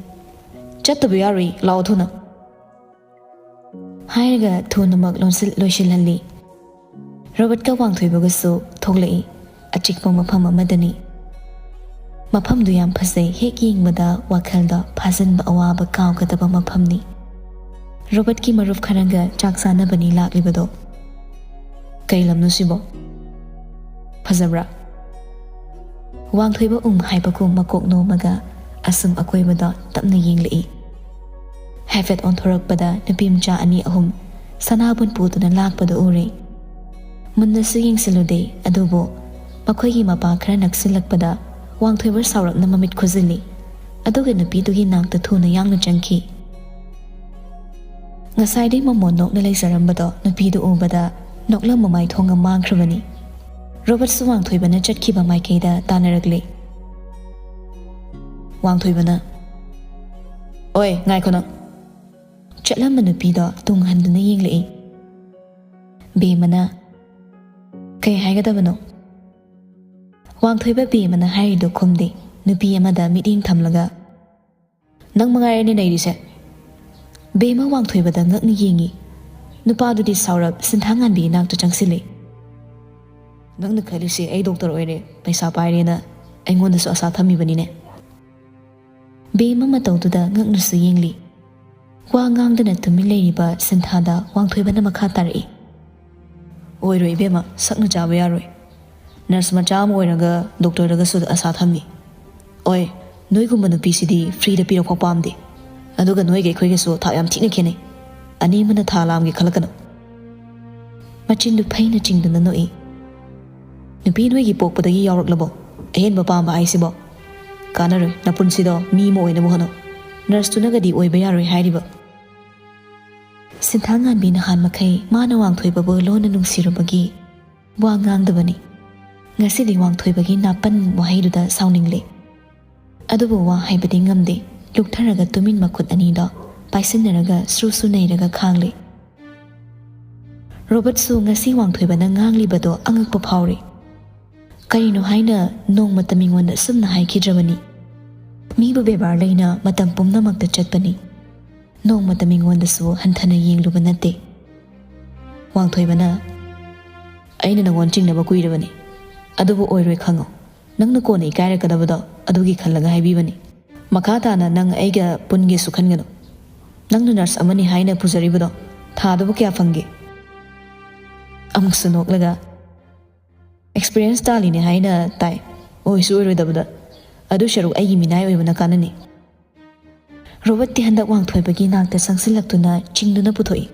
"ꯆꯠꯇꯕ ꯌꯥꯔꯣꯏ, ꯂꯥꯛꯑꯣ ꯊꯨꯅ꯫" ꯍꯥꯏꯔꯒ ꯊꯨꯅꯃꯛ ꯂꯣꯟꯁꯤꯜ-, ꯂꯣꯏꯁꯤꯜꯍꯜꯂꯤ꯫ ꯔꯣꯕꯔꯠꯀ ꯋꯥꯡꯊꯣꯏꯕꯒꯁꯨ ꯊꯣꯛꯂꯛꯏ꯫ ꯑꯆꯤꯛꯄ ꯃꯐꯝ ꯑꯃꯗꯅꯤ꯫ ꯃꯐꯝꯗꯨ ꯌꯥꯝ ꯐꯖꯩ, ꯍꯦꯛ ꯌꯦꯡꯕꯗ ꯋꯥꯈꯜꯗ ꯐꯥꯖꯤꯟꯕ ꯑꯋꯥꯕ ꯀꯥꯎꯒꯗꯕ ꯃꯐꯝꯅꯤ꯫ ꯔꯣꯕꯔꯠꯀꯤ ꯃꯔꯨꯞ ꯈꯔꯒ ꯆꯥꯛ ꯆꯥꯅꯕꯅꯤ ꯂꯥꯛꯂꯤꯕꯗꯣ꯫ "ꯀꯩ ꯂꯝꯅꯣ ꯁꯤꯕꯣ? ꯐꯖꯕ꯭ꯔꯥ?" ꯋꯥꯡꯊꯣꯏꯕ ꯎꯝ ꯍꯥꯏꯕꯒꯨꯝ ꯃꯀꯣꯛ ꯅꯣꯝꯃꯒ ꯑꯁꯨꯝ ꯑꯀꯣꯏꯕꯗ ꯇꯞꯅ ꯌꯦꯡꯂꯛꯏ꯫ ꯍꯥꯏꯐꯦꯠ ꯑꯣꯟꯊꯣꯔꯛꯄꯗ ꯅꯨꯄꯤ ꯃꯆꯥ ꯑꯅꯤ ꯑꯍꯨꯝ ꯁꯅꯥꯕꯨꯟ ꯄꯨꯗꯨꯅ ꯂꯥꯛꯄꯗꯨ ꯎꯔꯦ꯫ ꯃꯨꯟꯅꯁꯨ ꯌꯦꯡꯁꯤꯜꯂꯨꯗꯦ, ꯑꯗꯨꯕꯨ ꯃꯈꯣꯏꯒꯤ ꯃꯄꯥ ꯈꯔ ꯅꯛꯁꯤꯜꯂꯛꯄꯗ ꯋꯥꯡꯊꯣꯏꯕ ꯁꯥꯎꯔꯞꯅ ꯃꯃꯤꯠ ꯈꯨꯖꯤꯜꯂꯤ, ꯑꯗꯨꯒ ꯅꯨꯄꯤꯗꯨꯒꯤ ꯅꯥꯛꯇ ꯊꯨꯅ ꯌꯥꯡꯅ ꯆꯪꯈꯤ꯫ ꯉꯁꯥꯏꯗꯩ ꯃꯃꯣꯟ ꯅꯣꯛꯅ ꯂꯩꯖꯔꯝꯕꯗꯣ ꯅꯨꯄꯤꯗꯨ ꯎꯕꯗ ꯅꯣꯛꯂꯝ ꯃꯃꯥꯏ ꯊꯣꯡꯒ ꯃꯥꯡꯈ꯭ꯔꯕꯅꯤ꯫ ꯔꯣꯕꯔꯠꯁꯨ ꯋꯥꯡꯊꯣꯏꯕꯅ ꯆꯠꯈꯤꯕ ꯃꯥꯏꯀꯩꯗ ꯇꯥꯟꯅꯔꯛꯂꯦ꯫ ꯋꯥꯡꯊꯣꯏꯕꯅ, "ꯑꯣꯏ, ꯉꯥꯏꯈꯣ ꯅꯪ!" ꯆꯠꯂꯝꯕ ꯅꯨꯄꯤꯗꯣ ꯇꯨꯡ ꯍꯟꯗꯨꯅ ꯌꯦꯡꯂꯛꯏ꯫ ꯕꯦꯝꯃꯅ, "ꯀꯩ ꯍꯥꯏꯒꯗꯕꯅꯣ?" ꯋꯥꯡꯊꯣꯏꯕ ꯕꯦꯝꯃꯅ ꯍꯥꯏꯔꯤꯗꯣ ꯈꯨꯝꯗꯦ꯫ ꯅꯨꯄꯤ ꯑꯃꯗ ꯃꯤꯠꯌꯦꯡ ꯊꯝꯂꯒ, "ꯅꯪ ꯃꯉꯥꯏꯔꯦꯅꯦ ꯅꯩꯔꯤꯁꯦ!" ꯕꯦꯝꯃ ꯋꯥꯡꯊꯣꯏꯕꯗ ꯉꯛꯅ ꯌꯦꯡꯉꯤ꯫ ꯅꯨꯄꯥꯗꯨꯗꯤ ꯁꯥꯎꯔꯞ ꯁꯤꯟꯊꯥꯉꯥꯟꯕꯤ ꯏꯅꯥꯛꯇ ꯆꯪꯁꯤꯜꯂꯤ꯫ "ꯅꯪꯅ ꯈꯜꯂꯤꯁꯦ ꯑꯩ ꯗꯣꯛꯇꯔ ꯑꯣꯏꯔꯦ, ꯄꯩꯁꯥ ꯄꯥꯏꯔꯦꯅ ꯑꯩꯉꯣꯟꯗꯁꯨ ꯑꯁꯥ ꯊꯝꯃꯤꯕꯅꯤꯅꯦ?" ꯕꯦꯝꯃ ꯃꯇꯧꯗꯨꯗ ꯉꯛꯅꯁꯨ ꯌꯦꯡꯂꯤ꯫ ꯋꯥ ꯉꯥꯡꯗꯅ ꯇꯨꯃꯤꯟ ꯂꯩꯔꯤꯕ ꯁꯤꯟꯊꯥꯗ ꯋꯥꯡꯊꯣꯏꯕꯅ ꯃꯈꯥ ꯇꯥꯔꯛꯏ꯫ "ꯑꯣꯏꯔꯣꯏ ꯏꯕꯦꯝꯃ, ꯁꯛꯅ ꯆꯥꯕ ꯌꯥꯔꯣꯏ꯫ ꯅꯔꯁ ꯃꯆꯥ ꯑꯃ ꯑꯣꯏꯔꯒ ꯗꯣꯛꯇꯔꯗꯒꯁꯨ ꯑꯁꯥ ꯊꯝꯃꯤ꯫ ꯑꯣꯏ, ꯅꯣꯏꯒꯨꯝꯕ ꯅꯨꯄꯤꯁꯤꯗꯤ ꯐ꯭ꯔꯤꯗ ꯄꯤꯔꯛꯄ ꯄꯥꯝꯗꯦ꯫ ꯑꯗꯨꯒ ꯅꯣꯏꯒ ꯑꯩꯈꯣꯏꯒꯁꯨ ꯊꯥꯛ ꯌꯥꯝ ꯊꯤꯅ ꯈꯦꯠꯅꯩ꯫ ꯑꯅꯤ ꯑꯃꯅ ꯊꯥ ꯂꯥꯝꯒꯦ ꯈꯜꯂꯛꯀꯅꯨ꯫" ꯃꯆꯤꯟꯗꯨ ꯐꯩꯅ ꯆꯤꯡꯗꯨꯅ ꯅꯣꯛꯏ꯫ "ꯅꯨꯄꯤ ꯅꯣꯏꯒꯤ ꯄꯣꯛꯄꯗꯒꯤ ꯌꯥꯎꯔꯛꯂꯕꯣ ꯑꯍꯦꯟꯕ ꯄꯥꯝꯕ ꯍꯥꯏꯁꯤꯕꯣ? ꯀꯥꯟꯅꯔꯣꯏ, ꯅꯄꯨꯟꯁꯤꯗꯣ ꯃꯤ ꯑꯃ ꯑꯣꯏꯅꯕ ꯍꯣꯠꯅꯧ꯫ ꯅꯔꯁꯇꯨꯅꯒꯗꯤ ꯑꯣꯏꯕ ꯌꯥꯔꯣꯏ ꯍꯥꯏꯔꯤꯕ?" ꯁꯤꯟꯊꯥꯉꯥꯟꯕꯤ ꯅꯍꯥꯟ ꯃꯈꯩ ꯃꯥꯅ ꯋꯥꯡꯊꯣꯏꯕꯕꯨ ꯂꯣꯟꯅ ꯅꯨꯡꯁꯤꯔꯨꯕꯒꯤ ꯋꯥ ꯉꯥꯡꯗꯕꯅꯤ꯫ ꯉꯁꯤꯗꯤ ꯋꯥꯡꯊꯣꯏꯕꯒꯤ ꯅꯥꯄꯟ ꯋꯥꯍꯩꯗꯨꯗ ꯁꯥꯎꯅꯤꯡꯂꯦ꯫ ꯑꯗꯨꯕꯨ ꯋꯥ ꯍꯥꯏꯕꯗꯤ ꯉꯝꯗꯦ꯫ ꯂꯨꯛꯊꯔꯒ ꯇꯨꯃꯤꯟ ꯃꯈꯨꯠ ꯑꯅꯤꯗꯣ ꯄꯥꯏꯁꯤꯟꯅꯔꯒ ꯁ꯭ꯔꯨ ꯁ꯭ꯔꯨ ꯅꯩꯔꯒ ꯈꯥꯡꯂꯦ꯫ ꯔꯣꯕꯔꯠꯁꯨ ꯉꯁꯤ ꯋꯥꯡꯊꯣꯏꯕꯅ ꯉꯥꯡꯂꯤꯕꯗꯣ ꯑꯉꯛꯄ ꯐꯥꯎꯔꯤ꯫ ꯀꯔꯤꯅꯣ ꯍꯥꯏꯅ ꯅꯣꯡꯃꯇ ꯃꯤꯉꯣꯟꯗ ꯑꯁꯨꯝꯅ ꯍꯥꯏꯈꯤꯗ꯭ꯔꯕꯅꯤ꯫ ꯃꯤꯕꯨ ꯕꯦꯕꯥꯔ ꯂꯩꯅ ꯃꯇꯝ ꯄꯨꯝꯅꯃꯛꯇ ꯆꯠꯄꯅꯤ꯫ ꯅꯣꯡꯃꯇ ꯃꯤꯉꯣꯟꯗꯁꯨ ꯍꯟꯊꯅ ꯌꯦꯡꯂꯨꯕ ꯅꯠꯇꯦ꯫ ꯋꯥꯡꯊꯣꯏꯕꯅ, "ꯑꯩꯅ ꯅꯪꯉꯣꯟ ꯆꯤꯡꯅꯕ ꯀꯨꯏꯔꯕꯅꯤ, ꯑꯗꯨꯕꯨ ꯑꯣꯏꯔꯣꯏ ꯈꯪꯉꯣ꯫ ꯅꯪꯅ ꯀꯣꯟꯅ ꯏꯀꯥꯏꯔꯛꯀꯗꯕꯗꯣ ꯑꯗꯨꯒꯤ ꯈꯜꯂꯒ ꯍꯥꯏꯕꯤꯕꯅꯤ꯫ ꯃꯈꯥ ꯇꯥꯅ ꯅꯪ ꯑꯩꯒ ꯄꯨꯟꯒꯦꯁꯨ ꯈꯟꯒꯅꯨ꯫ ꯅꯪꯅ ꯅꯔꯁ ꯑꯃꯅꯤ ꯍꯥꯏꯅ ꯄꯨꯖꯔꯤꯕꯗꯣ ꯊꯥꯗꯕꯨ ꯀꯌꯥ ꯐꯪꯒꯦ?" ꯑꯃꯨꯛꯁꯨ ꯅꯣꯛꯂꯒ, "ꯑꯦꯛꯁꯄꯤꯔꯤꯌꯦꯟꯁ ꯇꯥꯜꯂꯤꯅꯦ ꯍꯥꯏꯅ ꯇꯥꯏ, ꯑꯣꯏꯁꯨ ꯑꯣꯏꯔꯣꯏꯗꯕꯗ꯫ ꯑꯗꯨ ꯁꯔꯨꯛ ꯑꯩꯒꯤ ꯃꯤꯅꯥꯏ ꯑꯣꯏꯕꯅ ꯀꯥꯟꯅꯅꯤ꯫" ꯔꯣꯕꯔꯠꯇꯤ ꯍꯟꯗꯛ ꯋꯥꯡꯊꯣꯏꯕꯒꯤ ꯅꯥꯛꯇ ꯆꯪꯁꯤꯜꯂꯛꯇꯨꯅ ꯆꯤꯡꯗꯨꯅ ꯄꯨꯊꯣꯛꯏ꯫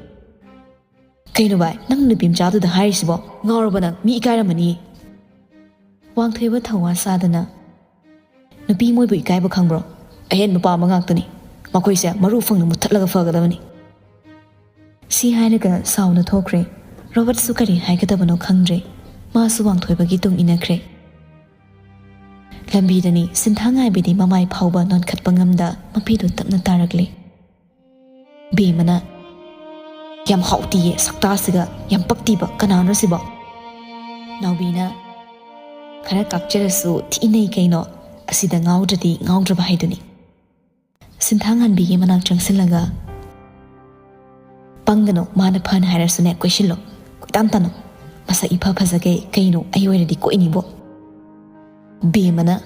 "ꯀꯩꯅꯣ ꯚꯥꯏ, ꯅꯪ ꯅꯨꯄꯤ ꯃꯆꯥꯗꯨꯗ ꯍꯥꯏꯔꯤꯁꯤꯕꯣ? ꯉꯥꯎꯔꯕ ꯅꯪ? ꯃꯤ ꯏꯀꯥꯏꯔꯝꯃꯅꯤ꯫" ꯋꯥꯡꯊꯣꯏꯕ ꯊꯧꯋꯥ ꯁꯥꯗꯅ, "ꯅꯨꯄꯤ ꯃꯣꯏꯕꯨ ꯏꯀꯥꯏꯕ ꯈꯪꯕ꯭ꯔꯣ? ꯑꯍꯦꯟꯕ ꯄꯥꯝꯕ ꯉꯥꯛꯇꯅꯤ꯫ ꯃꯈꯣꯏꯁꯦ ꯃꯔꯨ ꯐꯪꯅ ꯃꯨꯠꯊꯠꯂꯒ ꯐꯒꯗꯕꯅꯤ꯫" ꯁꯤ ꯍꯥꯏꯔꯒ ꯁꯥꯎꯅ ꯊꯣꯛꯈ꯭ꯔꯦ꯫ ꯔꯣꯕꯔꯠꯁꯨ ꯀꯔꯤ ꯍꯥꯏꯒꯗꯕꯅꯣ ꯈꯪꯗ꯭ꯔꯦ꯫ ꯃꯥꯁꯨ ꯋꯥꯡꯊꯣꯏꯕꯒꯤ ꯇꯨꯡ ꯏꯟꯅꯈ꯭ꯔꯦ꯫ ꯂꯝꯕꯤꯗꯅꯤ ꯁꯤꯟꯊꯥꯉꯥꯏꯕꯤꯗꯤ ꯃꯃꯥꯏ ꯐꯥꯎꯕ ꯅꯣꯟꯈꯠꯄ ꯉꯝꯗ ꯃꯄꯤꯗꯨ ꯇꯞꯅ ꯇꯥꯔꯛꯂꯦ꯫ ꯕꯦꯝꯃꯅ, "ꯌꯥꯝ ꯍꯥꯎꯇꯤꯌꯦ ꯁꯛꯇꯥꯁꯤꯒ, ꯌꯥꯝ ꯄꯛꯇꯤꯕ, ꯀꯅꯥꯅꯣ ꯁꯤꯕꯣ?" ꯅꯥꯎꯕꯤꯅ, "ꯈꯔ ꯀꯥꯛꯆꯔꯁꯨ ꯊꯤꯅꯩ ꯀꯩꯅꯣ, ꯑꯁꯤꯗ ꯉꯥꯎꯗ꯭ꯔꯗꯤ ꯉꯥꯎꯗ꯭ꯔꯕ ꯍꯥꯏꯗꯨꯅꯤ꯫" ꯁꯤꯟꯊꯥꯉꯥꯟꯕꯤꯒꯤ ꯃꯅꯥꯛ ꯆꯪꯁꯤꯜꯂꯒ, "ꯄꯪꯒꯅꯨ, ꯃꯥꯅ ꯐꯅ ꯍꯥꯏꯔꯁꯨꯅꯦ, ꯀꯣꯏꯁꯤꯜꯂꯣ, ꯀꯣꯏꯇꯥꯟ ꯇꯥꯅꯣ꯫ ꯃꯁꯛ ꯏꯐ ꯐꯖꯒꯩ, ꯀꯩꯅꯣ, ꯑꯩ ꯑꯣꯏꯔꯗꯤ ꯀꯣꯏꯅꯤꯕꯣ꯫" ꯕꯦꯝꯃꯅ,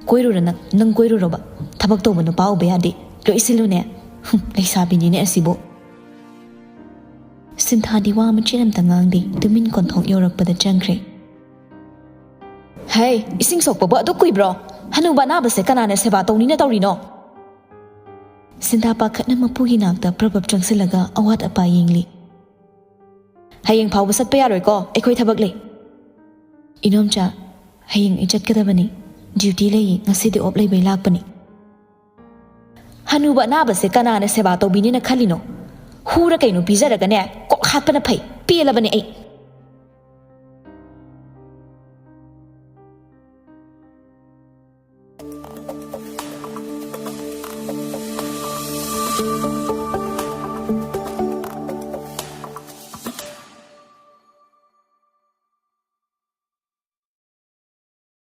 "ꯀꯣꯏꯔꯨꯔ ꯅꯪ, ꯅꯪ ꯀꯣꯏꯔꯨꯔꯣꯕ꯫ ꯊꯕꯛ ꯇꯧꯕ ꯅꯨꯄꯥ ꯎꯕ ꯌꯥꯗꯦ, ꯂꯣꯏꯁꯤꯜꯂꯨꯅꯦ꯫ ꯍꯨꯝ, ꯂꯩꯁꯥꯕꯤꯅꯤꯅꯦ ꯑꯁꯤꯕꯨ꯫" ꯁꯤꯟꯊꯥꯗꯤ ꯋꯥ ꯃꯆꯦꯠ ꯑꯝꯇ ꯉꯥꯡꯗꯦ, ꯇꯨꯃꯤꯟ ꯀꯣꯟꯊꯣꯡ ꯌꯧꯔꯛꯄꯗ ꯆꯪꯈ꯭ꯔꯦ꯫ "ꯍꯩ, ꯏꯁꯤꯡ ꯁꯣꯛꯄꯕꯨ ꯑꯗꯨꯛ ꯀꯨꯏꯕ꯭ꯔꯣ? ꯍꯅꯨꯕ ꯑꯅꯥꯕꯁꯦ ꯀꯅꯥꯅ ꯁꯦꯕꯥ ꯇꯧꯅꯤꯅ ꯇꯧꯔꯤꯅꯣ?" ꯁꯤꯟꯊꯥ ꯄꯥꯈꯠꯅ ꯃꯄꯨꯒꯤ ꯅꯥꯛꯇ ꯄ꯭ꯔꯞ ꯄ꯭ꯔꯞ ꯆꯪꯁꯤꯜꯂꯒ ꯑꯋꯥꯠ ꯑꯄꯥ ꯌꯦꯡꯂꯤ꯫ "ꯍꯌꯦꯡ ꯐꯥꯎꯕ ꯆꯠꯄ ꯌꯥꯔꯣꯏꯀꯣ, ꯑꯩꯈꯣꯏ ꯊꯕꯛ ꯂꯩ꯫" ꯏꯅꯣꯝꯆꯥ, ꯍꯌꯦꯡ ꯑꯩ ꯆꯠꯀꯗꯕꯅꯤ꯫ ꯗ꯭ꯌꯨꯇꯤ ꯂꯩꯌꯦ, ꯉꯁꯤꯗꯤ ꯑꯣꯞ ꯂꯩꯕꯩ ꯂꯥꯛꯄꯅꯤ꯫ ꯍꯅꯨꯕ ꯑꯅꯥꯕꯁꯦ ꯀꯅꯥꯅ ꯁꯦꯕꯥ ꯇꯧꯕꯤꯅꯤꯅ ꯈꯜꯂꯤꯅꯣ? ꯍꯨꯔ ꯀꯩꯅꯣ ꯄꯤꯖꯔꯒꯅꯦ, ꯀꯣꯛ ꯍꯥꯠꯄꯅ ꯐꯩ꯫ ꯄꯦꯜꯂꯕꯅꯦ ꯑꯩ꯫